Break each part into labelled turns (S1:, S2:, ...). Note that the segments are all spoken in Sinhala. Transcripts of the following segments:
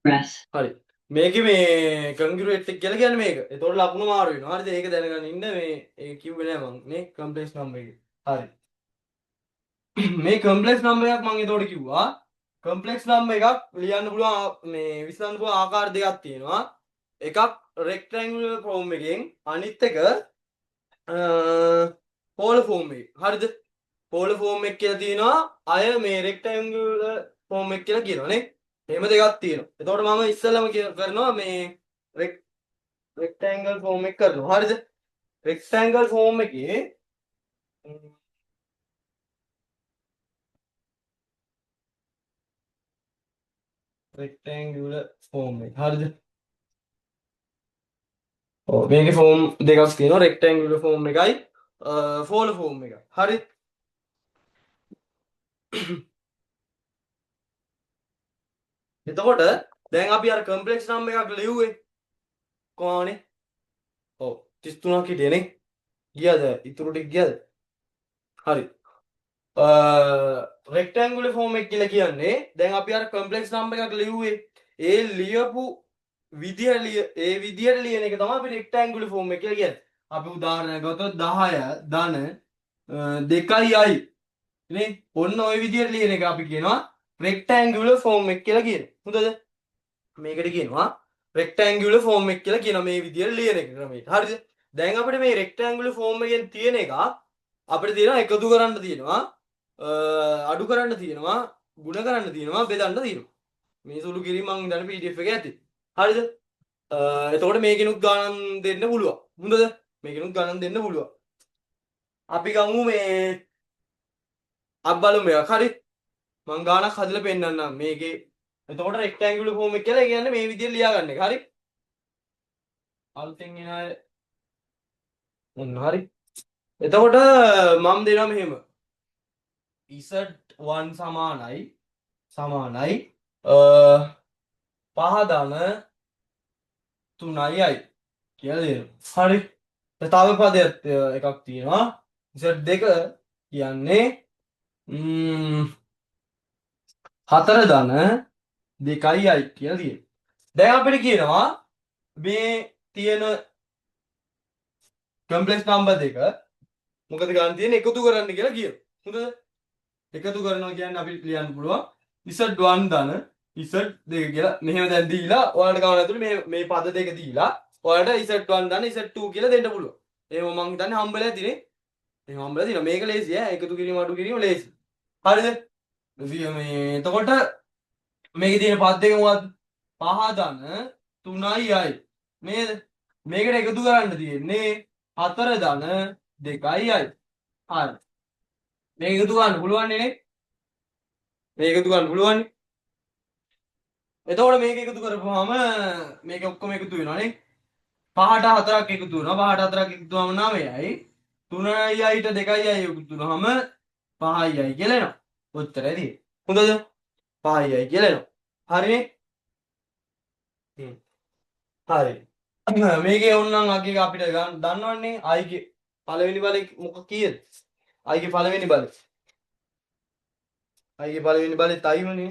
S1: හරි. මේකේ මේ කන්ග්‍රුએට් එක කියලා කියන්නේ මේක. එතකොට ලකුණු මාරු වෙනවා. හරිද? ඒක දැනගන්න ඉන්න මේ ඒ කිව්වේ නෑ මං නේ කම්ප්ලෙක්ස් නම්බර් එක. හරි. මේ කම්ප්ලෙක්ස් නම්බර් එකක් මං එතකොට කිව්වා. කම්ප්ලෙක්ස් නම්බර් එකක් ලියන්න පුළුවන් මේ විසඳන්න පුළුවන් ආකාර දෙකක් තියෙනවා. එකක් රෙක්ටැන්ගුලර් ෆෝම් එකෙන් අනිත් එක පෝලර් ෆෝම් එකෙන්. හරිද? පෝලර් ෆෝම් එක කියලා තියෙනවා. අය මේ රෙක්ටැන්ගුලර් ෆෝම් එක කියලා කියනවා නේ. එහෙම දෙකක් තියෙනවා. එතකොට මම ඉස්සෙල්ලාම කරනවා මේ රෙක්ටැන්ගල් ෆෝම් එක කරනවා. හරිද? රෙක්ටැන්ගල් ෆෝම් එකේ රෙක්ටැන්ගුලර් ෆෝම් එක. හරිද? ඔව් මේකේ ෆෝම් දෙකක් තියෙනවා. රෙක්ටැන්ගුලර් ෆෝම් එකයි පෝලර් ෆෝම් එකයි. හරි? එතකොට දැන් අපි අර කම්ප්ලෙක්ස් නම්බර් එකක් ලිව්වේ කොහොමනේ? ඔව් 33ක් හිටියේ නේ. ගියාද? ඉතුරු ටික ගියාද? හරි. රෙක්ටැන්ගුලර් ෆෝම් එක කියලා කියන්නේ දැන් අපි අර කම්ප්ලෙක්ස් නම්බර් එකක් ලිව්වේ ඒ ලියපු විදිය ඒ විදියට ලියන එක තමයි අපි රෙක්ටැන්ගුලර් ෆෝම් එක කියලා කියන්නේ. අපි උදාහරණයක් ගත්තොත් 10 ධන 2i නේ. ඔන්න ඔය විදියට ලියන එක අපි කියනවා රෙක්ටැන්ගුලර් ෆෝම් එක කියලා කියනවා. හොඳද? මේකට කියනවා රෙක්ටැන්ගුලර් ෆෝම් එක කියලා කියනවා මේ විදියට ලියන එක ක්‍රමයට. හරිද? දැන් අපිට මේ රෙක්ටැන්ගුලර් ෆෝම් එකෙන් තියෙන එක අපිට තියෙනවා එකතු කරන්න තියෙනවා, අඩු කරන්න තියෙනවා, ගුණ කරන්න තියෙනවා, බෙදන්න තියෙනවා. මේ සුළු කිරීම මං හිතන්නේ PDF එකේ ඇති. හරිද? එතකොට මේකෙනුත් ගණන් දෙන්න පුළුවන්. හොඳද? මේකෙනුත් ගණන් දෙන්න පුළුවන්. අපි ගමු මේ අපි බලමු එකක්. හරි? මං ගාණක් හදලා පෙන්නන්නම් මේකේ. එතකොට රෙක්ටැන්ගුලර් ෆෝම් එක කියලා කියන්නේ මේ විදිහට ලියා ගන්න එක. හරි? අලුතෙන් එන අය ඔන්න හරි. එතකොට මම දෙනවා මෙහෙම. Z1 සමානයි සමානයි 5 ධන 3i කියලා දෙනවා. හරි. තව පදයක් එකක් තියෙනවා. Z2 කියන්නේ 4 ධන 2i කියලා තියෙනවා. දැන් අපිට කියනවා මේ තියෙන කම්ප්ලෙක්ස් නම්බර් දෙක මොකද ගන්න තියෙන්නේ එකතු කරන්න කියලා කියනවා. හොඳද? එකතු කරනවා කියන්නේ අපි ලියන්න පුළුවන් Z1 ධන Z2 කියලා. මෙහෙම දැන් දීලා ඔයාලට ගාන ඇතුලේ මේ මේ පද දෙක දීලා ඔයාලට Z1 ධන Z2 කියලා දෙන්න පුළුවන්. එහෙම මං හිතන්නේ හම්බෙලා ඇතිනේ. එහෙම හම්බෙලා තියෙනවා. මේක ලේසි ඈ. එකතු කිරීම අඩු කිරීම ලේසි. හරිද? මේ එතකොට මේකේ තියෙන පද දෙක මොකද්ද? 5 ධන 3i නේද? මේකට එකතු කරන්න තියෙන්නේ 4 ධන 2i. හරි. මේක එකතු කරන්න පුළුවන් නේ? මේක එකතු කරන්න පුළුවන්. එතකොට මේක එකතු කරපුවාම මේක ඔක්කොම එකතු වෙනවා නේ. 5ට 4ක් එකතු වෙනවා. 5ට 4ක් එකතු වුණාම 9යි. 3iට 2i එකතු වුණාම 5i කියලා එනවා. ඔච්චරයි තියෙන්නේ. හොඳද? 5i කියලා එනවා. හරිනේ? හරි. මේකේ ඕනනම් අග එක අපිට දන්නවන්නේ i ගේ පළවෙනි බලේ මොකක් කීයද? i ගේ පළවෙනි බලේ. i ගේ පළවෙනි බලෙත් i වනේ.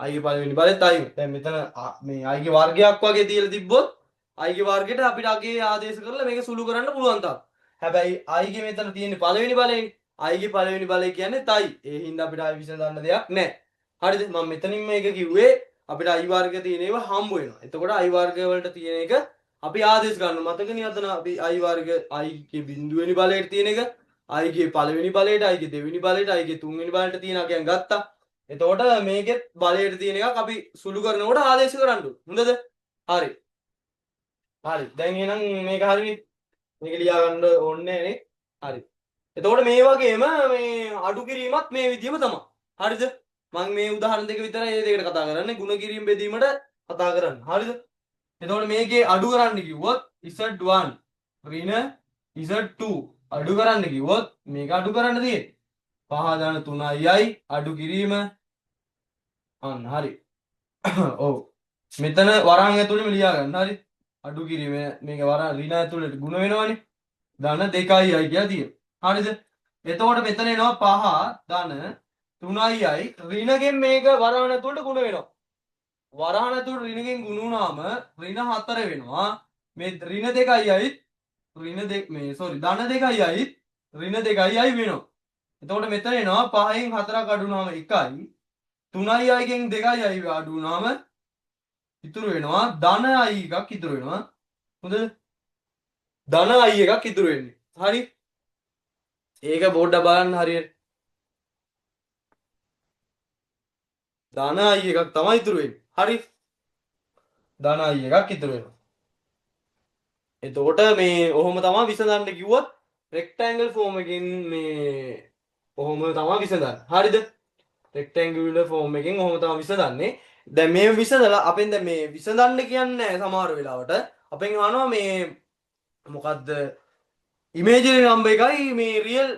S1: i ගේ පළවෙනි බලෙත් i. දැන් මෙතන මේ i ගේ වර්ගයක් වගේ තියලා තිබ්බොත් i ගේ වර්ගයට අපිට අගේ ආදේශ කරලා මේක සුළු කරන්න පුළුවන් තාක්. හැබැයි i ගේ මෙතන තියෙන්නේ පළවෙනි බලේනේ. i ගේ පළවෙනි බලය කියන්නේ තයි. ඒ හින්දා අපිට i විසඳන්න දෙයක් නැහැ. හරිද? මම මෙතනින් මේක කිව්වේ අපිට i වර්ග තියෙන ඒවා හම්බ වෙනවා. එතකොට i වර්ග වලට තියෙන එක අපි ආදේශ ගන්නවා. මතකනේ අතන අපි i වර්ග i ගේ බිංදුවෙනි බලයට තියෙන එක, i ගේ පළවෙනි බලයට, i ගේ දෙවෙනි බලයට, i ගේ තුන්වෙනි බලයට තියෙන අගයන් ගත්තා. එතකොට මේකෙත් බලයට තියෙන එකක් අපි සුළු කරනකොට ආදේශ කරන්න ඕන. හොඳද? හරි. හරි. දැන් එහෙනම් මේක හරිනේ. මේක ලියා ගන්න ඕනේ නේ. හරි. එතකොට මේ වගේම මේ අඩු කිරීමත් මේ විදියම තමයි. හරිද? මම මේ උදාහරණ දෙක විතරයි මේ දෙකට කතා කරන්නේ. ගුණ කිරීම බෙදීමට කතා කරන්නේ. හරිද? එතකොට මේකේ අඩු කරන්න කිව්වොත් Z1 ඍණ Z2 අඩු කරන්න කිව්වොත් මේක අඩු කරන්න තියෙන්නේ. 5 ධන 3i අඩු කිරීම අන්න හරි. ඔව්. මෙතන වරහන් ඇතුළේම ලියා ගන්න. හරි. අඩු කිරීම මේක වරහන් ඍණ ඇතුළේට ගුණ වෙනවනේ. ධන 2i කියලා තියෙනවා. හරිද? එතකොට මෙතන එනවා 5 ධන 3i ඍණගෙන් මේක වරහන් ඇතුළට ගුණ වෙනවා. වරහන් ඇතුළට ඍණකින් ගුණ වුණාම ඍණ 4 වෙනවා. මේ ඍණ 2යි අයිත් ඍණ දෙක මේ සෝරි ධන 2යි අයිත් ඍණ 2යි අයි වෙනවා. එතකොට මෙතන එනවා 5න් 4ක් අඩු වුණාම 1යි 3යි අයිගෙන් 2යි අයි අඩු වුණාම ඉතුරු වෙනවා ධන අයි එකක් ඉතුරු වෙනවා. හොඳද? ධන අයි එකක් ඉතුරු වෙන්නේ. හරි. ඒක පොඩ්ඩක් බලන්න හරියට. ධන අයි එකක් තමයි ඉතුරු වෙන්නේ. හරි. ධන අයි එකක් ඉතුරු වෙනවා. එතකොට මේ ඔහොම තමයි විසඳන්න කිව්වොත් රෙක්ටැන්ගල් ෆෝම් එකකින් මේ ඔහොම තමයි විසඳන්නේ. හරිද? රෙක්ටැන්ගියුලර් ෆෝම් එකෙන් ඔහොම තමයි විසඳන්නේ. දැන් මේ විසඳලා අපෙන් දැන් මේ විසඳන්න කියන්නේ සමහර වෙලාවට අපෙන් අහනවා මේ මොකද්ද ඉමේජිනරි නම්බර් එකයි මේ රියල්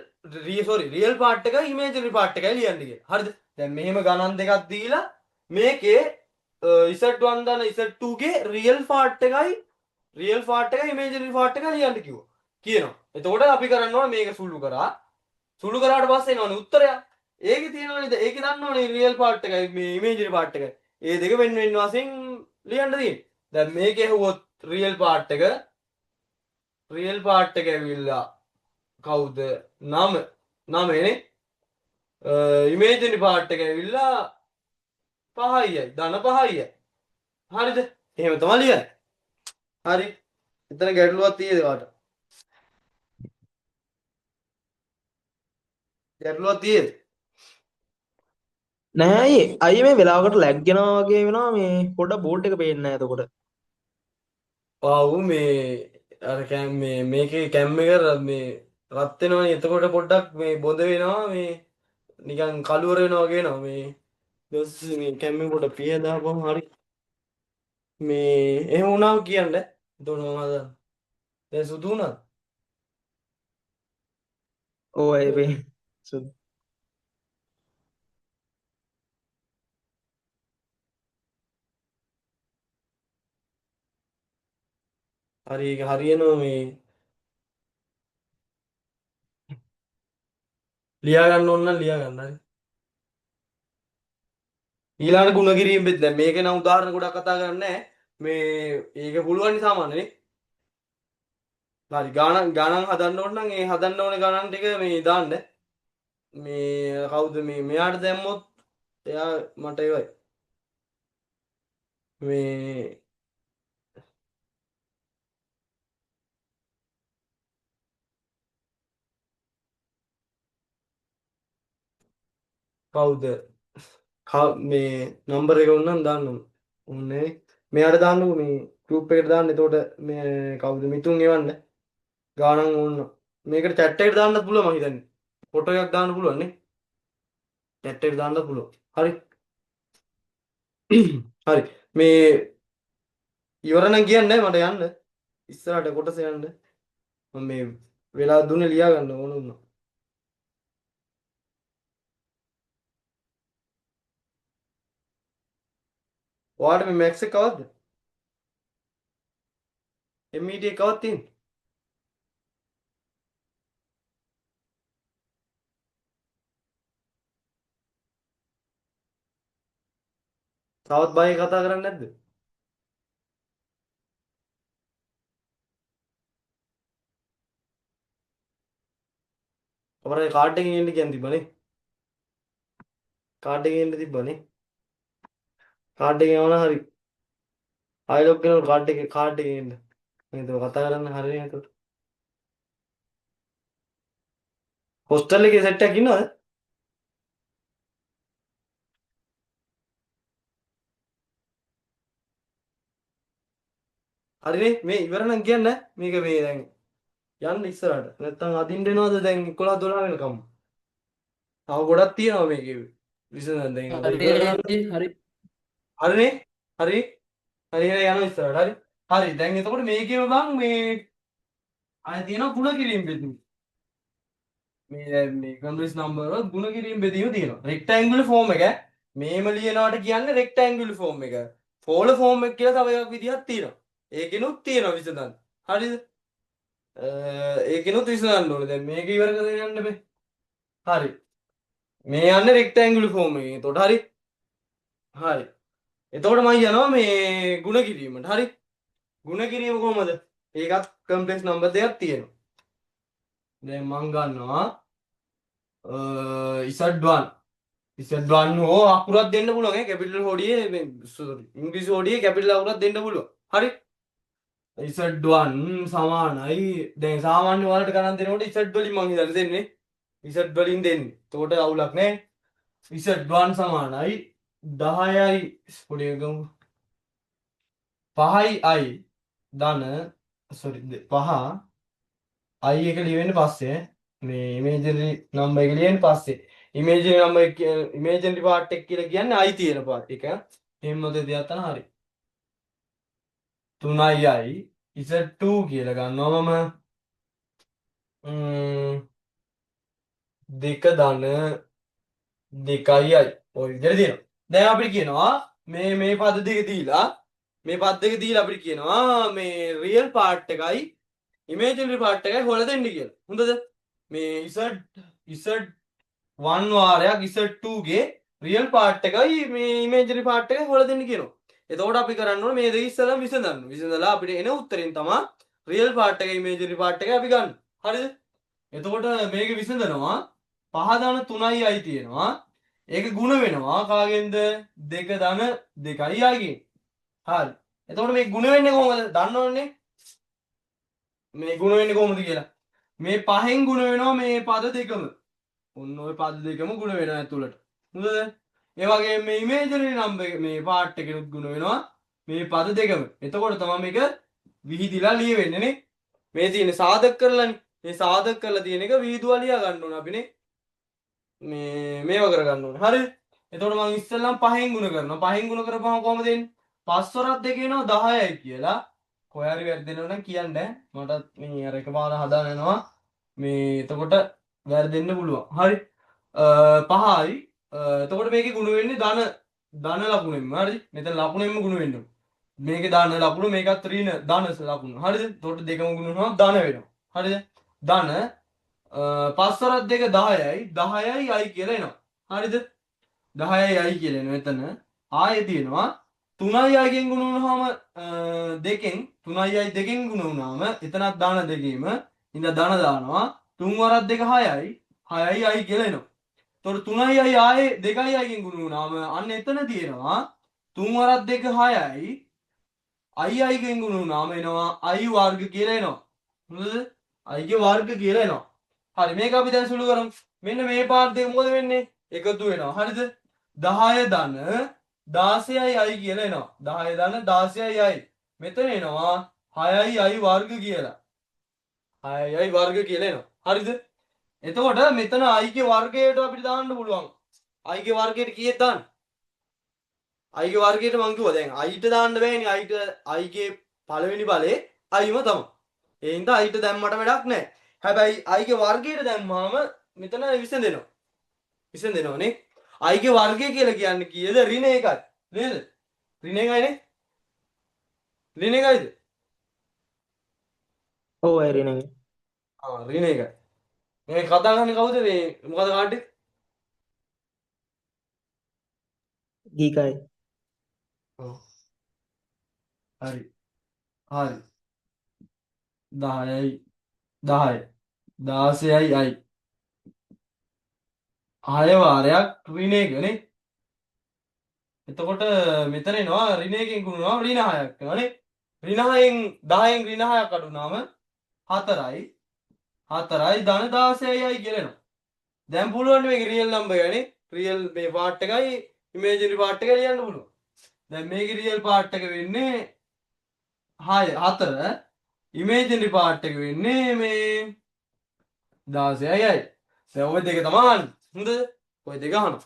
S1: රියල් පාර්ට් එකයි ඉමේජිනරි පාර්ට් එකයි ලියන්න කියලා. හරිද? දැන් මෙහෙම ගණන් දෙකක් දීලා මේකේ Z1 ධන Z2 ගේ රියල් පාර්ට් එකයි රියල් පාර්ට් එකයි ඉමේජිනරි පාර්ට් එකයි ලියන්න කිව්වා. කියනවා. එතකොට අපි කරන්න ඕනේ මේක සුළු කරා. සුළු කරාට පස්සේ එනවනේ උත්තරය. ඒකේ තියෙනවනේ ඒකේ දන්නවනේ රියල් පාර්ට් එකයි මේ ඉමේජිනරි පාර්ට් එකයි. ඒ දෙක වෙන වෙන වශයෙන් ලියන්න තියෙන්නේ. දැන් මේකේ ඇහුවොත් රියල් පාර්ට් එක රියල් පාර්ට් එක ඇවිල්ලා කවුද? 9. 9 නේ. ඉමේජිනරි පාර්ට් එක ඇවිල්ලා 5යි ධන 5යි. හරිද? එහෙම තමයි ලියන්නේ. හරි. එතන ගැටලුවක් තියෙද කාට? ගැටලුවක් තියෙද?
S2: නෑ අයියේ අයියේ මේ වෙලාවකට ලැග් වෙනවා වගේ වෙනවා මේ පොඩ්ඩක් බෝඩ් එක පේන්නේ නෑ එතකොට.
S1: ඔව් මේ අර කැම් මේ මේකේ කැම් එක මේ රත් වෙනවනේ එතකොට පොඩ්ඩක් මේ බොඳ වෙනවා මේ නිකන් කළුවර වෙනවා වගේ වෙනවා මේ දොස් මේ කැම් එක පොඩ්ඩක් පිහ දාපුවම හරි මේ එහෙම වුණාම කියන්න එතකොට මම හදන්න. දැන් සුදු වුණාද?
S2: ඔව් අයියේ පේන්නේ. සුදු.
S1: හරි ඒක හරියනවා මේ ලියා ගන්න ඕන නම් ලියා ගන්න හරි. ඊළඟ ගුණ කිරීම බෙද දැන් මේකේ නම් උදාහරණ ගොඩක් කතා කරන්නේ නැහැ. මේ ඒක පුළුවන් නේ සාමාන්‍යනේ. හරි ගණන් ගණන් හදන්න ඕන නම් ඒ හදන්න ඕන ගණන් ටික මේ දාන්න. මේ කවුද මේ මෙයාට දැම්මොත් එයා මට ඒවයි. මේ කවුද මේ නම්බර් එක ඕන නම් දාන්න ඕනේ. මෙයාට දාන්නකෝ මේ ගෲප් එකට දාන්න. එතකොට මේ කවුද මිතුන් එවන්න. ගානන් ඕන. මේකට චැට් එකට දාන්නත් පුළුවන් මං හිතන්නේ. ෆොටෝ එකක් දාන්න පුළුවන් නේ. චැට් එකට දාන්නත් පුළුවන්. හරි. හරි. මේ ඉවර නම් කියන්නේ මට යන්න. ඉස්සරහට කොටස යන්න. මම මේ වෙලා දුන්නේ ලියා ගන්න ඕන වුණා. ඔයාලට මේ මැක්ස් එක කවද්ද? MET එක කවද්ද තියෙන්නේ? තවත් බය කතා කරන්නේ නැද්ද? අපරාධ කාඩ් එකකින් එන්න කියන් තිබ්බනේ. කාඩ් එකකින් එන්න තිබ්බනේ. කාඩ් එකෙන් යවන හරි. ආයෙ ලොක් වෙනකොට කාඩ් එකෙන් එන්න. මම ඒක කතා කරන්න හරිනේ එතකොට. හොස්ටල් එකේ සෙට් එකක් ඉන්නවද? හරිනේ මේ ඉවර නම් කියන්න මේක මේ දැන් යන්න ඉස්සරහට. නැත්තම් අදින්න එනවද දැන් 11 12 වෙනකම්. තව ගොඩක් තියෙනවා මේකේ විසඳන්න දැන් අද ඉවර කරන්න.
S3: හරි
S1: හරිනේ? හරි. හරි එහෙනම් යනවා ඉස්සරහට. හරි. හරි දැන් එතකොට මේකේම බං මේ ආයෙ තියෙනවා ගුණ කිරීම බෙදීම. මේ දැන් මේ කම්ප්ලෙක්ස් නම්බර් වල ගුණ කිරීම බෙදීම තියෙනවා. රෙක්ටැන්ගුලර් ෆෝම් එක මේම ලියනවට කියන්නේ රෙක්ටැන්ගුලර් ෆෝම් එක. පෝලර් ෆෝම් එක කියලා තව එකක් විදිහක් තියෙනවා. ඒකෙනුත් තියෙනවා විසඳන්න. හරිද? ඒකෙනුත් විසඳන්න ඕනේ. දැන් මේක ඉවර කරගෙන යන්න බෑ. හරි. මේ යන්නේ රෙක්ටැන්ගුලර් ෆෝම් එකෙන්. එතකොට හරි. හරි. එතකොට මම යනවා මේ ගුණ කිරීමට. හරි. ගුණ කිරීම කොහමද? ඒකත් කම්ප්ලෙක්ස් නම්බර් දෙකක් තියෙනවා. දැන් මං ගන්නවා Z1. Z1 හෝ අකුරක් දෙන්න පුළුවන් ඈ. කැපිටල් හොඩියේ මේ සෝරි ඉංග්‍රීසි හොඩියේ කැපිටල් අකුරක් දෙන්න පුළුවන්. හරි. Z1 සමානයි. දැන් සාමාන්‍ය වලට ගණන් දෙනකොට Z වලින් මං හිතන්නේ දෙන්නේ. Z වලින් දෙන්නේ. එතකොට අවුලක් නෑ. Z1 සමානයි 10යි පොඩි එකක් ගමු. 5යි i ධන සෝරි 5 i එක ලියවෙන්න පස්සේ මේ ඉමේජිනරි නම්බර් එක ලියවෙන්න පස්සේ ඉමේජිනරි නම්බර් එක, ඉමේජිනරි පාර්ට් එක කියලා කියන්නේ i තියෙන පාර්ට් එක. එහෙම මොකද දෙයක් තන හරි. 3යි i Z2 කියලා ගන්නවා මම. 2 ධන 2යි i ඔය විදිහට තියෙනවා. දැන් අපිට කියනවා මේ මේ පද දෙක දීලා, මේ පද දෙක දීලා අපිට කියනවා මේ රියල් පාර්ට් එකයි ඉමේජිනරි පාර්ට් එකයි හොයලා දෙන්න කියලා. හොඳද? මේ Z Z1 වාරයක් Z2 ගේ රියල් පාර්ට් එකයි මේ ඉමේජිනරි පාර්ට් එකයි හොයලා දෙන්න කියනවා. එතකොට අපි කරන්න ඕනේ මේ දෙක ඉස්සෙල්ලාම විසඳන්න. විසඳලා අපිට එන උත්තරෙන් තමයි රියල් පාර්ට් එක ඉමේජිනරි පාර්ට් එක අපි ගන්න. හරිද? එතකොට මේක විසඳනවා. 5 ධන 3යි i තියෙනවා. ඒක ගුණ වෙනවා කාගෙන්ද? 2 ධන 2යි i ගෙන්. හරි. එතකොට මේ ගුණ වෙන්නේ කොහොමද? දන්නවනේ. මේ ගුණ වෙන්නේ කොහොමද කියලා. මේ පහෙන් ගුණ වෙනවා මේ පද දෙකම. ඔන්න ඔය පද දෙකම ගුණ වෙනවා ඇතුළට. හොඳද? ඒ වගේම මේ ඉමේජිනරි නම්බර් එක මේ පාර්ට් එකෙනුත් ගුණ වෙනවා මේ පද දෙකම. එතකොට තමයි මේක විහිදිලා ලියවෙන්නේ නේ. මේ තියෙන සාධක කරලානේ. මේ සාධක කරලා තියෙන එක විහිදුවා ලියා ගන්න ඕන අපිනේ. මේ මේව කරගන්න ඕනේ. හරිද? එතකොට මං ඉස්සෙල්ලාම පහෙන් ගුණ කරනවා. පහෙන් ගුණ කරපුවම කොහමද එන්නේ? පස් වරක් දෙක එනවා 10යි කියලා. කොහේ හරි වැරදෙනවා නම් කියන්න ඈ. මටත් මේ අර එකපාර හදාන යනවා. මේ එතකොට වැරදෙන්න පුළුවන්. හරි. පහයි. එතකොට මේකේ ගුණ වෙන්නේ ධන ධන ලකුණෙන්ම. හරිද? මෙතන ලකුණෙන්ම ගුණ වෙන්න ඕනේ. මේකේ ධන ලකුණු, මේකත් ඍණ ධන ලකුණු. හරිද? එතකොට දෙකම ගුණ වුණාම ධන වෙනවා. හරිද? ධන පස් වරක් දෙක 10යි 10යි i කියලා එනවා. හරිද? 10යි i කියලා එනවා එතන. ආයෙ තියෙනවා 3යි i ගෙන් ගුණ වුණාම දෙකෙන් 3යි i දෙකෙන් ගුණ වුණාම එතනත් ධන දෙකීම ඉඳ ධන දානවා. තුන් වරක් දෙක 6යි 6යි i කියලා එනවා. එතකොට 3යි i ආයේ 2යි i ගෙන් ගුණ වුණාම අන්න එතන තියෙනවා තුන් වරක් දෙක 6යි i i ගෙන් ගුණ වුණාම එනවා i වර්ග කියලා එනවා. හොඳද? i ගේ වර්ග කියලා එනවා. හරි, මේක අපි දැන් සුළු කරමු. මෙන්න මේ පාර්ට් දෙක මොකද වෙන්නේ? එකතු වෙනවා. හරිද? 10 ධන 16යි i කියලා එනවා. 10 ධන 16යි i. මෙතන එනවා 6යි i වර්ග කියලා. 6යි i වර්ග කියලා එනවා. හරිද? එතකොට මෙතන i ගේ වර්ගයට අපිට දාන්න පුළුවන්. i ගේ වර්ගයට කීයද දාන්න? i ගේ වර්ගයට මං කිව්වා දැන් i ට දාන්න බෑනේ. i ට i ගේ පළවෙනි බලේ i ම තමයි. ඒ හින්දා i ට දැම්මට වැඩක් නෑ. හැබැයි i ගේ වර්ගයට දැම්මාම මෙතන විසඳෙනවා. විසඳෙනවා නේ. i ගේ වර්ගය කියලා කියන්නේ කීයද? ඍණ එකයි. නේද? ඍණ එකයි නේ? ඍණ එකයිද?
S2: ඔව් අය ඍණ එක.
S1: ආ, ඍණ එකයි. මේ කතා කරන්නේ කවුද මේ? මොකද කාඩ් එක?
S2: ගීකයි.
S1: ඔව්. හරි. හරි. 10යි 10 16යි i 6 වාරයක් ඍණ එක නේ. එතකොට මෙතන එනවා ඍණ එකෙන් ගුණ වුණාම ඍණ 6ක් වෙනවා නේ. ඍණ 6න් 10න් ඍණ 6ක් අඩු වුණාම 4යි 4යි ධන 16යි i කියලා එනවා. දැන් පුළුවන් මේක රියල් නම්බර් එක නේ. රියල් මේ පාර්ට් එකයි ඉමේජිනරි පාර්ට් එකයි ලියන්න පුළුවන්. දැන් මේකේ රියල් පාර්ට් එක වෙන්නේ 6 4, ඉමේජිනරි පාර්ට් එක වෙන්නේ මේ 16යි i. දැන් ඔය දෙක තමයි අහන්නේ. හොඳද? ඔය දෙක අහනවා.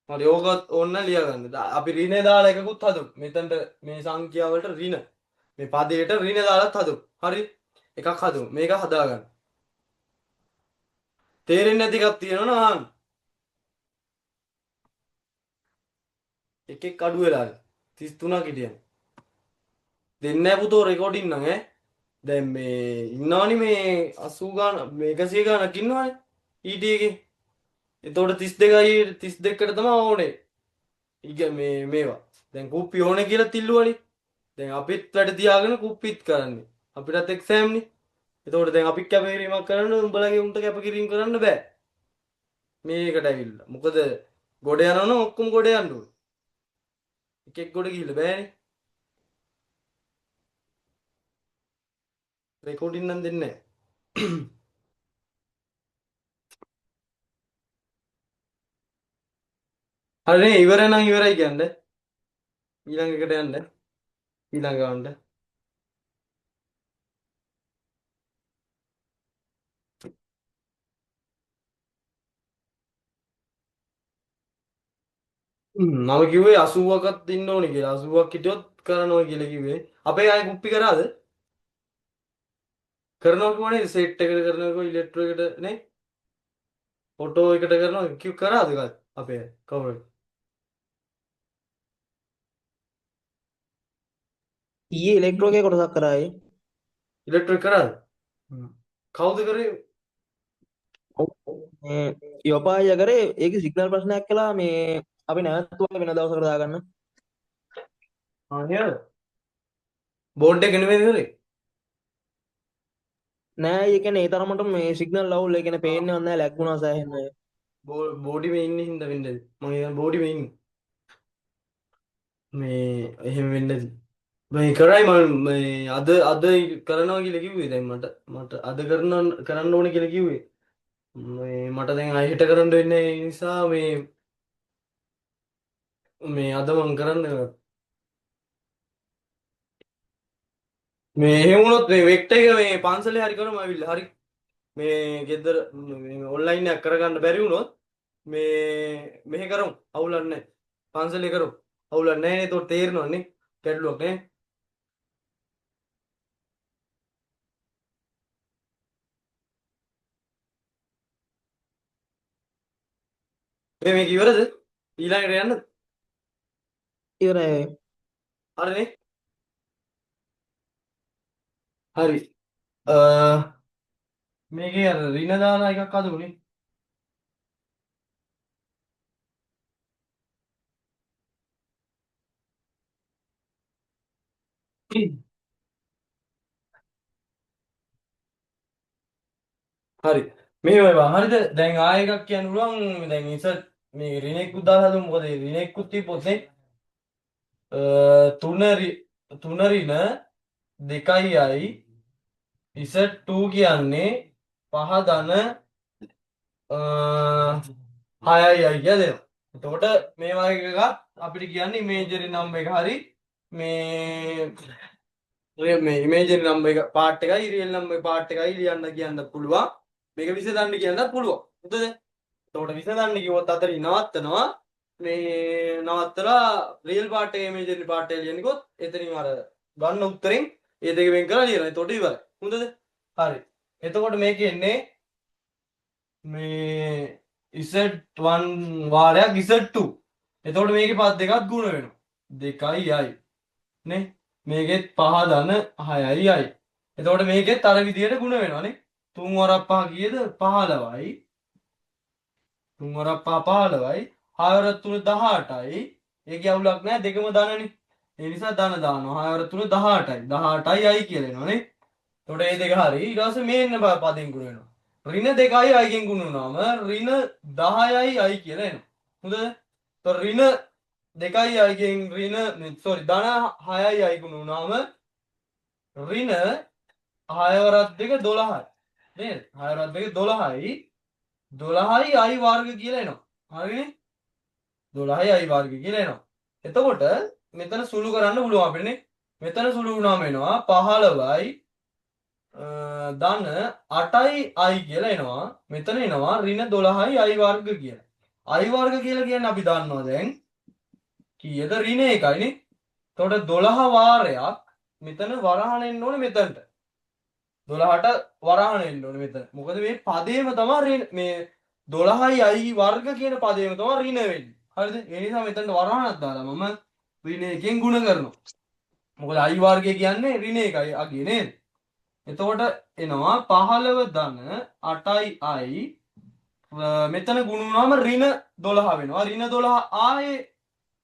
S1: හරි, ඕකත් ඕන්න ලියා ගන්න. අපි ඍණ දාලා එකකුත් හදමු. මෙතනට මේ සංඛ්‍යා වලට ඍණ මේ පදයට ඍණ දාලත් හදමු. හරි? එකක් හදමු. මේක හදාගන්න. තේරෙන්නේ නැති එකක් තියෙනවනම් අහන්න. එකෙක් අඩු වෙලා 33ක් හිටියනේ. දෙන්නේ නැහැ පුතෝ රෙකෝඩින් නම් ඈ. දැන් මේ ඉන්නවනේ මේ 80 ගාන මේ 100 ගානක් ඉන්නවනේ ඊටී එකේ. එතකොට 32යි 32කට තමයි ඕනේ. ඉග මේ මේවා. දැන් කුප්පි ඕනේ කියලා තිල්ලුවනේ. දැන් අපිත් වැඩ තියාගෙන කුප්පිත් කරන්නේ. අපිටත් එක්සෑම් නේ. එතකොට දැන් අපිත් කැපකිරීමක් කරන්න උඹලගේ උන්ට කැපකිරීම කරන්න බෑ. මේකට ඇවිල්ලා. මොකද ගොඩ යනවා නම් ඔක්කොම ගොඩ යන්න ඕනේ. එකෙක් ගොඩ ගිහිල්ලා බෑනේ. රෙකෝඩින් නම් දෙන්නේ නැහැ. හරිනේ, ඉවර නම් ඉවරයි කියන්න. ඊළඟ එකට යන්න. ඊළඟ ගන්නට. මම කිව්වේ 80ක්වත් ඉන්න ඕනේ කියලා. 80ක් හිටියොත් කරනවා කියලා කිව්වේ. අපේ අය කුප්පි කරාද? කරනවා කිව්වනේ, සෙට් එකට කරනවා කිව්වා, ඉලෙක්ට්‍රෝ එකට නේ, ඔටෝ එකට කරනවා කිව් කරාද කාත් අපේ අය කවුරු?
S2: ඊයේ ඉලෙක්ට්‍රෝ එකේ කොටසක් කරා ඒ.
S1: ඉලෙක්ට්‍රෝ එක කරාද? කවුද කරේ?
S2: ඔව්, මේ යොපා අයියා කරේ. ඒකේ සිග්නල් ප්‍රශ්නයක් කළා මේ අපි නැවතුවා වෙන දවසකට දාගන්න.
S1: ආ නේද? බෝඩ් එක නෙමෙයිද කරේ?
S2: නෑ, ඒ කියන්නේ ඒ තරමට මේ සිග්නල් අවුල්, ඒ කියන්නේ පේන්නේවත් නෑ, ලැග් වුණා සෑහෙන්න.
S1: බෝඩි මේ ඉන්නේ හින්දා වෙන්නේ නැති. මං හිතන්නේ බෝඩි මේ ඉන්නේ. මේ එහෙම වෙන්නේ නැති. මේ කරයි මම මේ අද අද කරනවා කියලා කිව්වේ. දැන් මට මට අද කරන්න ඕනේ කියලා කිව්වේ. මේ මට දැන් ආයෙ හෙට කරන්න වෙන්නේ ඒ නිසා මේ මේ අද මං කරන්න මේ එහෙම වුණොත් මේ වෙක්ටර් එක මේ පන්සලේ හරි කරමු ඇවිල්ලා. හරි. මේ ගෙදර මේ ඔන්ලයින් එකක් කරගන්න බැරි වුණොත් මේ මෙහෙ කරමු. අවුලක් නැහැ. පන්සලේ කරමු. අවුලක් නැහැ නේ. ඒතකොට තේරෙනවනේ. ගැටලුවක් නේ. මේ මේක ඉවරද? ඊළඟට යන්නද?
S2: ඉවරයි.
S1: හරිනේ. හරි. මේකේ අර රින දාලා එකක් හදමුනේ. හරි. මෙහෙමයි බං. හරිද? දැන් ආයෙ එකක් කියන්න පුළුවන්. දැන් ඉසර් මේ රින එක්කුත් දාලා හදමු. මොකද ඒ රින එක්කුත් තිබ්බොත් නේ තුන තුන රින දෙකයි අයි ඉසර් 2 කියන්නේ පහ ධන හයයි අයි කියලා දෙනවා. එතකොට මේ වගේ එකක් අපිට කියන්නේ ඉමේජරි නම්බර් එක හරි මේ මේ ඉමේජරි නම්බර් එක පාර්ට් එකයි රියල් නම්බර් පාර්ට් එකයි ලියන්න කියන්නත් පුළුවන්. මේක විසඳන්න කියන්නත් පුළුවන්. හරිද? එතකොට විසඳන්න කිව්වොත් අතරින් නවත්තනවා. මේ නවත්තලා රියල් පාර්ට් එක ඉමේජරි පාර්ට් එක ලියන්න කිව්වොත් එතනින් අර ගන්න උත්තරෙන් ඒ දෙක වෙන් කරලා ලියනවා. එතකොට ඉවරයි. හොඳද? හරි. එතකොට මේකේ එන්නේ මේ Z1 වාරයක් Z2. එතකොට මේකේ පද දෙකක් ගුණ වෙනවා. දෙකයි i නේ. මේකෙත් පහ ධන හයයි i. එතකොට මේකෙත් අර විදියට ගුණ වෙනවා නේ. තුන් වරක් පහ කීයද? 15යි. තුන් වරක් පහ 15යි. හය වරක් තුන 18යි. ඒකේ අවුලක් නෑ, දෙකම ධනනේ. ඒ නිසා ධන දානවා. හය වරක් තුන 18යි. 18යි i කියලා එනවා නේ. එතකොට මේ දෙක හරි. ඊට පස්සේ මේ එන්න පදෙන් ගුණ වෙනවා. ඍණ දෙකයි i ගෙන් ගුණ වුණාම ඍණ 10යි i කියලා එනවා. හොඳද? එතකොට ඍණ දෙකයි i ගෙන් ඍණ සෝරි ධන හයයි i ගුණ වුණාම ඍණ හය වරක් දෙක 12යි. නේද? හය වරක් දෙක 12යි. 12යි i වර්ග කියලා එනවා. හරිනේ? 12යි i වර්ග කියලා එනවා. එතකොට මෙතන සුළු කරන්න පුළුවන් අපිට නේ. මෙතන සුළු වුණාම එනවා 15යි ධන 8යි i කියලා එනවා. මෙතන එනවා ඍණ 12යි i වර්ග කියලා. i වර්ග කියලා කියන්නේ අපි දන්නවා දැන් කීයද? ඍණ එකයි නේ. එතකොට 12 වාරයක් මෙතන වරහන් එන්න ඕනේ මෙතනට. 12ට වරහන් එන්න ඕනේ මෙතන. මොකද මේ පදේම තමයි ඍණ, මේ 12යි i වර්ග කියන පදේම තමයි ඍණ වෙන්නේ. හරිද? ඒ නිසා මෙතනට වරහනක් දාලා මම ඍණ එකෙන් ගුණ කරනවා. මොකද i වර්ගය කියන්නේ ඍණ එකයි අගේ නේද? එතකොට එනවා 15 ධන 8යි i මෙතන ගුණ වුණාම ඍණ 12 වෙනවා. ඍණ 12 ආයේ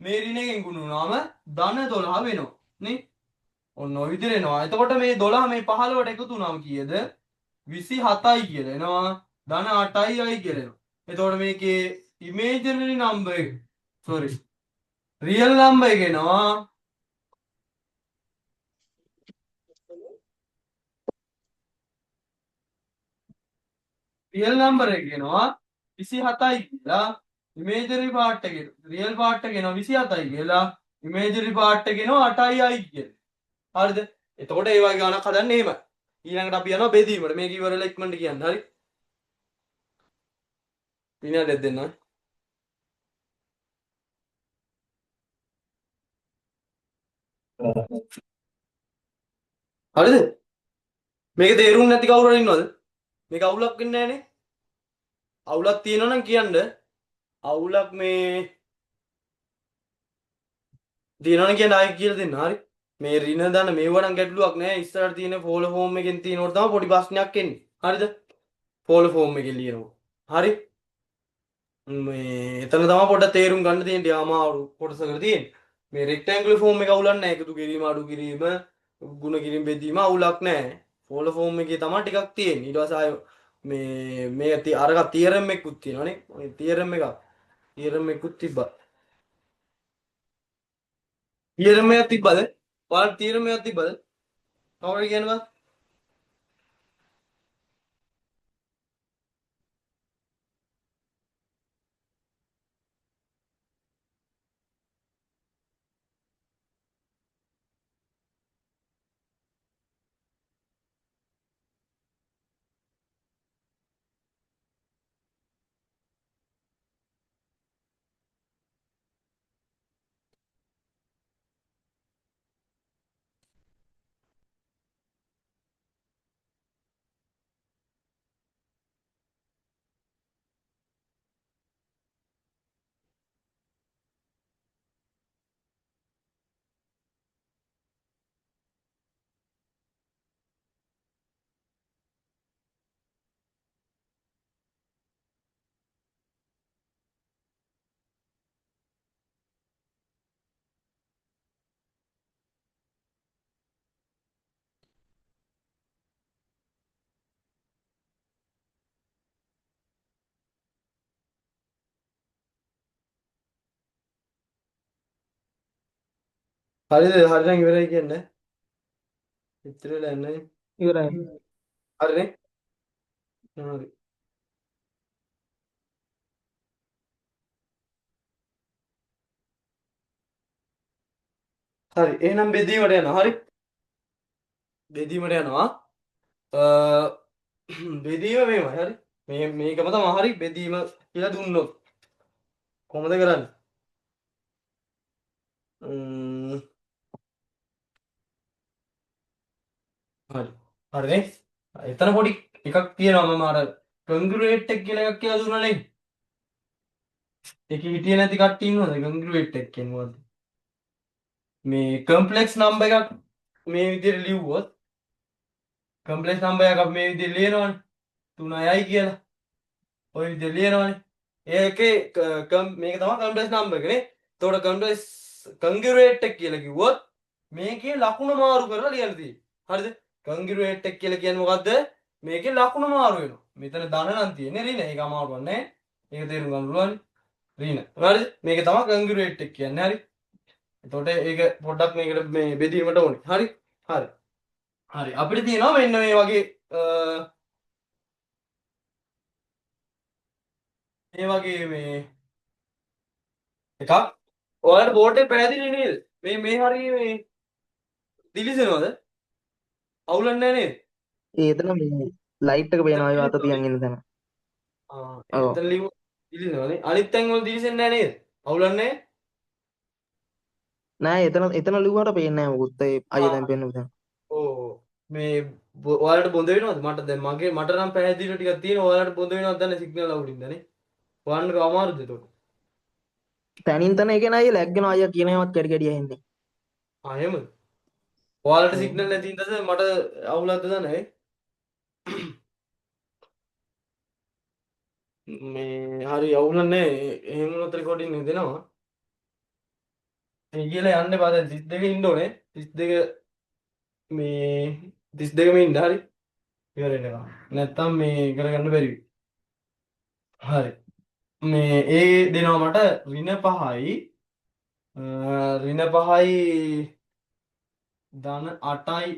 S1: මේ ඍණ එකෙන් ගුණ වුණාම ධන 12 වෙනවා නේ. ඔන්න ඔය විදිහට එනවා. එතකොට මේ 12 මේ 15ට එකතු වුණාම කීයද? 27යි කියලා එනවා. ධන 8යි i කියලා එනවා. එතකොට මේකේ ඉමේජිනරි නම්බර් එක, සෝරි, රියල් නම්බර් එක එනවා රියල් නම්බර් එක එනවා 27යි කියලා. ඉමේජිනරි පාර්ට් එකේ රියල් පාර්ට් එක එනවා 27යි කියලා. ඉමේජිනරි පාර්ට් එක එනවා 8යි i කියලා. හරිද? එතකොට ඒ වගේ ගණක් හදන්න එහෙම. ඊළඟට අපි යනවා බෙදීමට. මේක ඉවරලා ඉක්මනට කියන්න. හරි? විනාඩියක් දෙන්න. හරිද? මේක තේරුම් නැති කවුරු හරි ඉන්නවද? මේක අවුලක් වෙන්නේ නැහනේ. අවුලක් තියෙනවා නම් කියන්න. අවුලක් මේ තියෙනවා නම් කියන්න, ආයෙ කියලා දෙන්න. හරි? මේ ඍණ ධන මේව නම් ගැටලුවක් නෑ. ඉස්සරහට තියෙන ෆෝල ෆෝම් එකෙන් තියෙනකොට තමයි පොඩි ප්‍රශ්නයක් එන්නේ. හරිද? ෆෝල ෆෝම් එකෙන් ලියනවා. හරි? මේ එතන තමයි පොඩ්ඩක් තේරුම් ගන්න තියෙන්නේ. ටික අමාරු කොටසකට තියෙන්නේ. මේ රෙක්ටැන්ගුලර් ෆෝම් එක අවුලක් නෑ. එකතු කිරීම, අඩු කිරීම, ගුණ කිරීම, බෙදීම අවුලක් නෑ. ෆෝල ෆෝම් එකේ තමයි ටිකක් තියෙන්නේ. ඊට පස්සේ ආයෙ මේ මේ අරක තියරම් එකකුත් තියෙනවානේ. ඔය තියරම් එකක්. තියරම් එකකුත් තිබ්බා. තියරම් එකක් තිබ්බද? ඔයාලට තියරම් එකක් තිබ්බද? කවුරු හරි කියන්න බං. හරිද? හරි නම් ඉවරයි කියන්නේ. ඉතින් වෙලා නැහැ.
S2: ඉවරයි.
S1: හරිනේ? හරි. හරි. එහෙනම් බෙදීමට යනවා. හරි. බෙදීමට යනවා. බෙදීම මෙහෙමයි. හරි. මේ මේකම තමයි. හරි. බෙදීම කියලා දුන්නොත් කොහොමද කරන්නේ? හරි. හරිනේ. එතන පොඩි එකක් තියෙනවා. මම අර කන්ග්‍රුවේට් එක කියලා එකක් කියලා දුන්නා නේ. ඒක හිටියේ නැති කට්ටිය ඉන්නවද? කන්ග්‍රුවේට් එක කියන්නේ මොකද්ද? මේ කම්ප්ලෙක්ස් නම්බර් එකක් මේ විදිහට ලිව්වොත්, කම්ප්ලෙක්ස් නම්බර් එකක් අපි මේ විදිහට ලියනවනේ. 3යි කියලා. ඔය විදිහට ලියනවනේ. ඒකේ මේක තමයි කම්ප්ලෙක්ස් නම්බර් එක නේ. එතකොට කම්ප්ලෙක්ස් කන්ග්‍රුවේට් එක කියලා කිව්වොත් මේකේ ලකුණ මාරු කරලා ලියන්න තියෙන්නේ. හරිද? කන්ග්‍රුවේට් එක කියලා කියන්නේ මොකද්ද? මේකේ ලකුණ මාරු වෙනවා. මෙතන ධන නම් තියෙන්නේ ඍණ. ඒක අමාරුවක් නෑ. ඒක තේරුම් ගන්න පුළුවන්. ඍණ. හරිද? මේක තමයි කන්ග්‍රුවේට් එක කියන්නේ. හරි. එතකොට ඒක පොඩ්ඩක් මේකට මේ බෙදීමට ඕනේ. හරි? හරි. හරි. අපිට තියෙනවා මෙන්න මේ වගේ, මේ වගේ මේ එකක්. ඔයාලට බෝඩ් එක පැහැදිලි නේද? මේ මේ හරිය මේ දිලිසෙනවද? අවුලක් නෑ නේද?
S2: ඒ එතන මේ ලයිට් එක පේනවා ඒ අත තියන් ඉන්න තැන. ඔව්.
S1: එතන ලිව්ව දිලිසෙනවනේ. අනිත් තැන් වල දිලිසෙන්නේ නෑ නේද? අවුලක් නෑ?
S2: නෑ, එතන එතන ලිව්වට පේන්නේ නෑ මොකුත්. ඒ අයියා දැන් පේන්න තැන.
S1: ඔව්. මේ ඔයාලට බොඳ වෙනවද? මට දැන් මට නම් පැහැදිලිව ටිකක් තියෙනවා. ඔයාලට බොඳ වෙනවද දන්නේ සිග්නල් අවුලින්ද නේ? ඔයාලට අමාරුද එතකොට?
S2: තැනින් තැන ඒ කියන්නේ අයියා ලැග් වෙනවා. අයියා කියන ඒවාත් කැඩි කැඩි ඇහෙන්නේ.
S1: ආ එහෙමද? ඔයාලට
S2: ඔව්.
S1: සිග්නල් නැති හින්දාද මට අවුලක්ද දන්නේ නේ? මේ හරි අවුලක් නෑ. එහෙම වුණොත් රෙකෝඩින් එක දෙනවා. ඒ කියලා යන්න එපා. දැන් 32 ඉන්න ඕනේ. 32 මේ 32 මේ ඉන්න හරි. ඉවර වෙනකම්. නැත්තම් මේ කරගන්න බැරි වෙයි. හරි. මේ ඒ දෙනවා මට ඍණ 5යි ඍණ 5යි ධන 8යි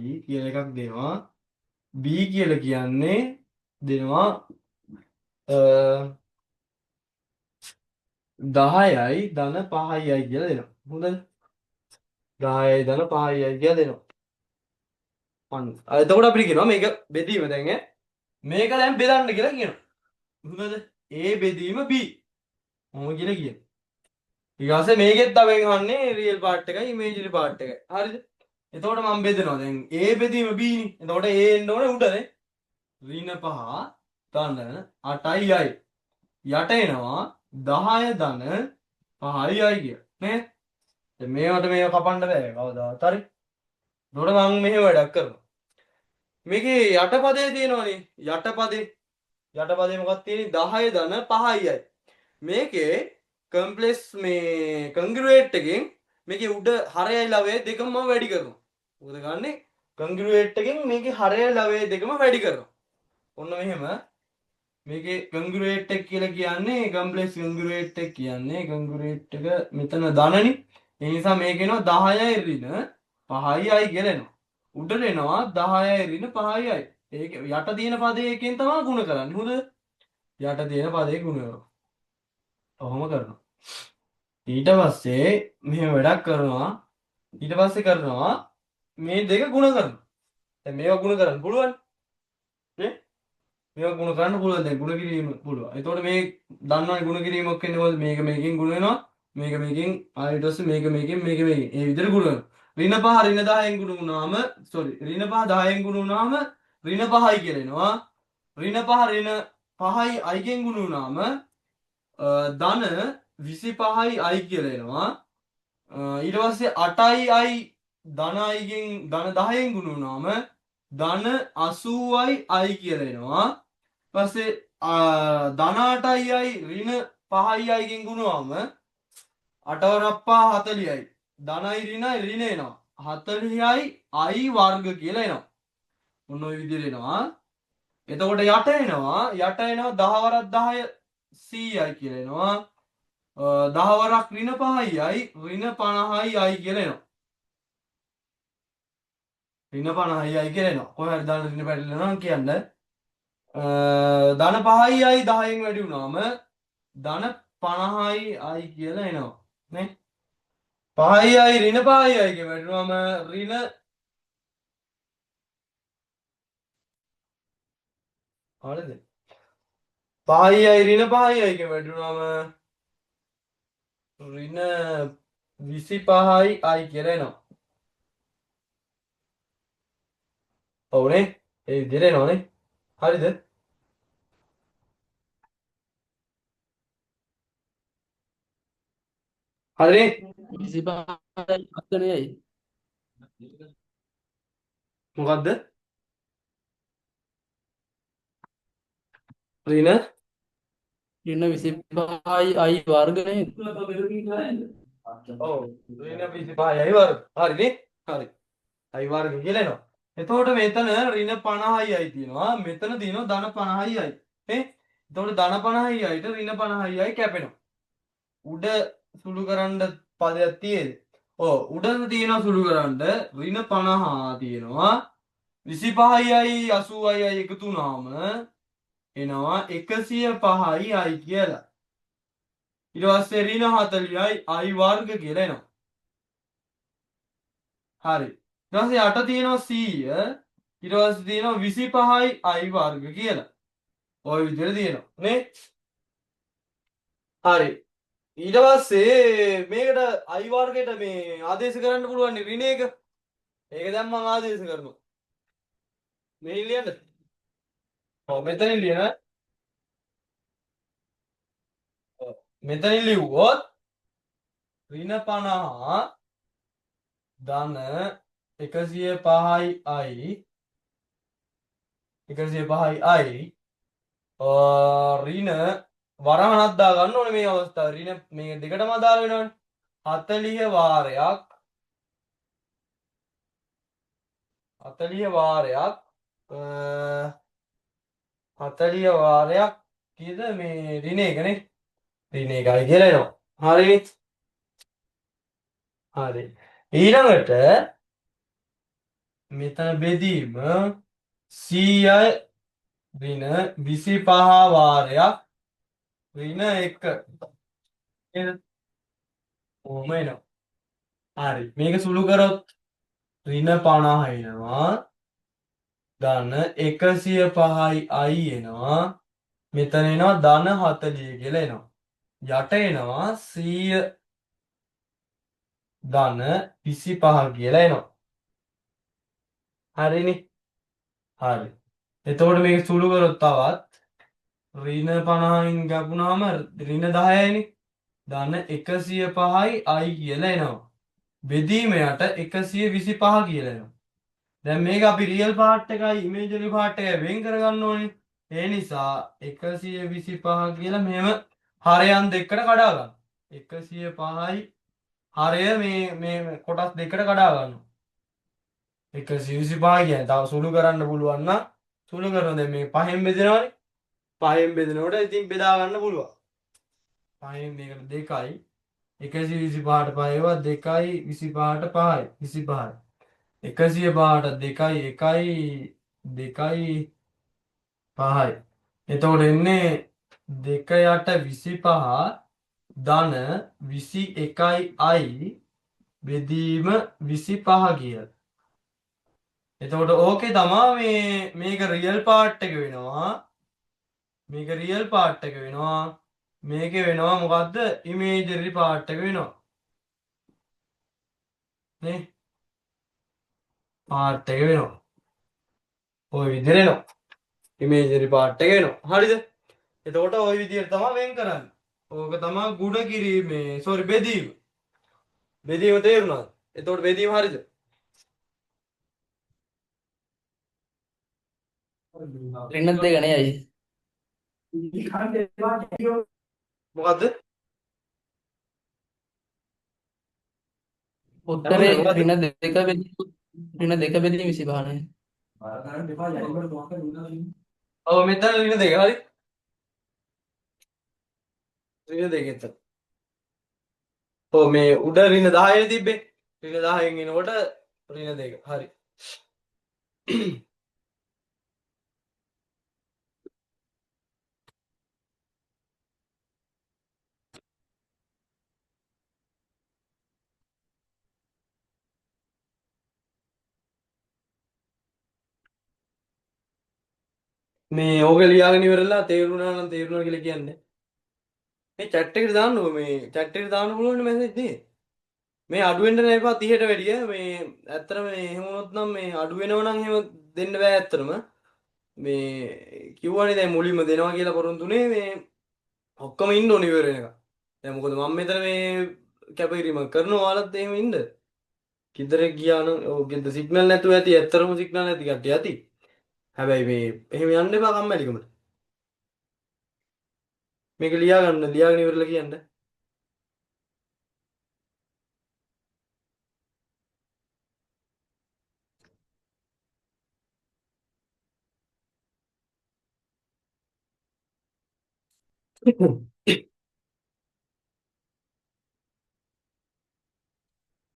S1: i කියලා එකක් දෙනවා. B කියලා කියන්නේ දෙනවා 10යි ධන 5යි i කියලා දෙනවා. හොඳද? 10යි ධන 5යි i කියලා දෙනවා. අන්න. එතකොට අපිට කියනවා මේක බෙදීම දැන් ඈ. මේක දැන් බෙදන්න කියලා කියනවා. හොඳද? A බෙදීම B. කොහොම කියලා කියනවා. ඊට පස්සේ මේකෙත් අපෙන් අහන්නේ රියල් පාර්ට් එකයි ඉමේජිනරි පාර්ට් එකයි. හරිද? එතකොට මම බෙදනවා දැන් A බෙදීම B නේ. එතකොට A එන්න ඕනේ උඩනේ. ඍණ 5 ධන 8යි i. යට එනවා 10 ධන 5යි i කියලා. නේ? දැන් මේවට මේව කපන්න බෑ කවදාවත්. හරි? එතකොට මම මෙහෙම වැඩක් කරනවා. මේකේ යටපදේ තියෙනවනේ. යටපදේ. යටපදේ මොකක්ද තියෙන්නේ? 10 ධන 5යි i. මේකේ කම්ප්ලෙක්ස් මේ කන්ග්‍රුවේට් එකෙන් මේකේ උඩ හරයයි ලවයයි දෙකම මම වැඩි කරනවා. මොකද ගන්නෙ? කන්ග්‍රුවේට් එකෙන් මේකේ හරයයි ලවයයි දෙකම වැඩි කරනවා. ඔන්න මෙහෙම මේකේ කන්ග්‍රුවේට් එක කියලා කියන්නේ කම්ප්ලෙක්ස් කන්ග්‍රුවේට් එක කියන්නේ කන්ග්‍රුවේට් එක මෙතන ධනනේ. ඒ නිසා මේක එනවා 10යි ඍණ 5යි i කියලා එනවා. උඩට එනවා 10යි ඍණ 5යි i. ඒක යට තියෙන පදේ එකෙන් තමයි ගුණ කරන්නේ. හොඳද? යට තියෙන පදේ ගුණ කරනවා. ඔහොම කරනවා. ඊට පස්සේ මෙහෙම වැඩක් කරනවා. ඊට පස්සේ කරනවා මේ දෙක ගුණ කරනවා. දැන් මේවා ගුණ කරන්න පුළුවන් නේ? මේවා ගුණ කරන්න පුළුවන්. දැන් ගුණ කිරීම පුළුවන්. එතකොට මේ දන්නවනේ ගුණ කිරීමක් වෙන්නේ කොහොමද? මේක මේකෙන් ගුණ වෙනවා. මේක මේකෙන් ආයෙ ඊට පස්සේ මේක මේකෙන් මේක මේකෙන්. ඒ විදිහට ගුණ වෙනවා. ඍණ 5 ඍණ 10න් ගුණ වුණාම සෝරි ඍණ 5 10න් ගුණ වුණාම ඍණ 5යි කියලා එනවා. ඍණ 5 ඍණ 5යි i ගෙන් ගුණ වුණාම ධන 25යි i කියලා එනවා. ඊට පස්සේ 8යි i ධන i ගෙන් ධන 10න් ගුණ වුණාම ධන 80යි i කියලා එනවා. ඊට පස්සේ ධන 8යි i ඍණ 5යි i ගෙන් ගුණ වුණාම අටවරක් පහ 40යි. ධනයි ඍණයි ඍණ එනවා. 40යි i වර්ග කියලා එනවා. ඔන්න ඔය විදිහට එනවා. එතකොට යට එනවා 10 වරක් 10 100යි කියලා එනවා. 10 වරක් ඍණ 5යි i ඍණ 50යි i කියලා එනවා. ඍණ 50යි i කියලා එනවා. කොහේ හරි ධන ඍණ පැටලෙනවා නම් කියන්න. ධන 5යි i 10න් වැඩි වුණාම ධන 50යි i කියලා එනවා. නේ? 5යි i ඍණ 5යි i කියලා වැඩි වුණාම ඍණ හරිද? 5යි i ඍණ 5යි i කියලා වැඩි වුණාම ඍණ 25යි i කියලා එනවා. ඔව්නේ? ඒ විදිහට එනවනේ. හරිද? හරිනේ?
S3: 25යි අතනයයි.
S1: මොකද්ද? ඍණ
S3: ඍණ 25යි i වර්ග නේද?
S1: ඔව් ඍණ 25යි i වර්ග. හරිනේ? හරි. i වර්ග කියලා එනවා. එතකොට මෙතන ඍණ 50යි i තියෙනවා. මෙතන තියෙනවා ධන 50යි i. නේ? එතකොට ධන 50යි i ට ඍණ 50යි i කැපෙනවා. උඩ සුළු කරන්න පදයක් තියෙද? ඔව් උඩ තියෙනවා සුළු කරන්න ඍණ 50 තියෙනවා. 25යි i 80යි i එකතු වුණාම එනවා 105යි i කියලා. ඊට පස්සේ ඍණ 40යි i වර්ග කියලා එනවා. හරි. ඊට පස්සේ යට තියෙනවා 100. ඊට පස්සේ තියෙනවා 25යි i වර්ග කියලා. ඔය විදිහට තියෙනවා නේ? හරි. ඊට පස්සේ මේකට i වර්ගයට මේ ආදේශ කරන්න පුළුවන් නේ ඍණ එක. ඒක දැන් මම ආදේශ කරනවා. මෙහෙන් ලියන්න. ඔව් මෙතනින් ලියන. ඔව් මෙතනින් ලිව්වොත් ඍණ 50 ධන 105යි i 105යි i ඍණ වරහණක් දා ගන්න ඕනේ මේ අවස්ථාවේ. ඍණ මේ දෙකටම අදාළ වෙනවනේ. 40 වාරයක් 40 වාරයක් 40 වාරයක් කීයද මේ ඍණ එකනේ ඍණ එකයි කියලා එනවා. හරිනේ? හරි. ඊළඟට මෙතන බෙදීම 100යි ඍණ 25 වාරයක් ඍණ 1 නේද? කොහොම එනවා. හරි. මේක සුළු කරොත් ඍණ 50 එනවා. ධන 105යි i එනවා. මෙතන එනවා ධන 40 කියලා එනවා. යට එනවා 100 ධන 25 කියලා එනවා. හරිනේ? හරි. එතකොට මේක සුළු කරොත් තවත් ඍණ 50න් ගැපුණාම ඍණ 10යිනේ. ධන 105යි i කියලා එනවා. බෙදීම යට 125 කියලා එනවා. දැන් මේක අපි රියල් පාර්ට් එකයි ඉමේජිනරි පාර්ට් එකයි වෙන් කරගන්න ඕනේ. ඒ නිසා 125 කියලා මෙහෙම හරයන් දෙකකට කඩා ගන්න. 105යි හරය මේ මේ කොටස් දෙකකට කඩා ගන්නවා. 125 කියන්නේ තව සුළු කරන්න පුළුවන් නම් සුළු කරනවා. දැන් මේ පහෙන් බෙදෙනවනේ. පහෙන් බෙදෙනකොට ඉතින් බෙදා ගන්න පුළුවන්. පහෙන් මේකට 2යි 125ට 5 2යි 25ට 5යි 25යි 105ට 2යි 1යි 2යි 5යි. එතකොට එන්නේ 2 යට 25 ධන 21යි i බෙදීම 25 කියලා. එතකොට ඕකේ තමා මේ මේක රියල් පාර්ට් එක වෙනවා. මේක රියල් පාර්ට් එක වෙනවා. මේකේ වෙනවා මොකද්ද? ඉමේජිනරි පාර්ට් එක වෙනවා. නේ? පාර්ට් එක වෙනවා. ඔය විදිහට එනවා. ඉමේජිනරි පාර්ට් එක එනවා. හරිද? එතකොට ඔය විදිහට තමයි වෙන් කරන්නේ. ඕක තමයි ගුණ කිරීමේ සෝරි බෙදීම. බෙදීම තේරුණාද? එතකොට බෙදීම හරිද?
S3: ඍණ දෙක නේ අයියේ.
S1: මොකද්ද?
S3: උත්තරේ ඍණ දෙක බෙදීම ඍණ දෙක බෙදීම 25 නේ.
S1: ඔව් මෙතන ඍණ දෙක හරි. ඍණ දෙක එතන. ඔව් මේ උඩ ඍණ 10 තිබ්බේ. ඍණ 10න් එනකොට ඍණ දෙක. හරි. මේ ඕක ලියාගෙන ඉවරලා තේරුණා නම් තේරුණා කියලා කියන්නේ. මේ චැට් එකට දාන්න ඕ මේ චැට් එකට දාන්න පුළුවන් මැසේජ් නේ. මේ අඩු වෙන්න නෑ එපා 30ට වැඩිය. මේ ඇත්තටම මේ එහෙම වුණොත් නම් මේ අඩු වෙනව නම් එහෙම දෙන්න බෑ ඇත්තටම. මේ කිව්වනේ දැන් මුලින්ම දෙනවා කියලා පොරොන්දුනේ මේ ඔක්කොම ඉන්න ඕනේ ඉවර වෙනකන්. දැන් මොකද මම මෙතන මේ කැපකිරීමක් කරනවා ඔයාලත් එහෙම ඉන්න. ගෙදර ගියා නම් ඔව් ගෙදර සිග්නල් නැතුව ඇති ඇත්තටම සිග්නල් නැති කට්ටිය ඇති. හැබැයි මේ එහෙම යන්න එපා කම්මැලිකමට. මේක ලියා ගන්න ලියාගෙන ඉවරලා කියන්න.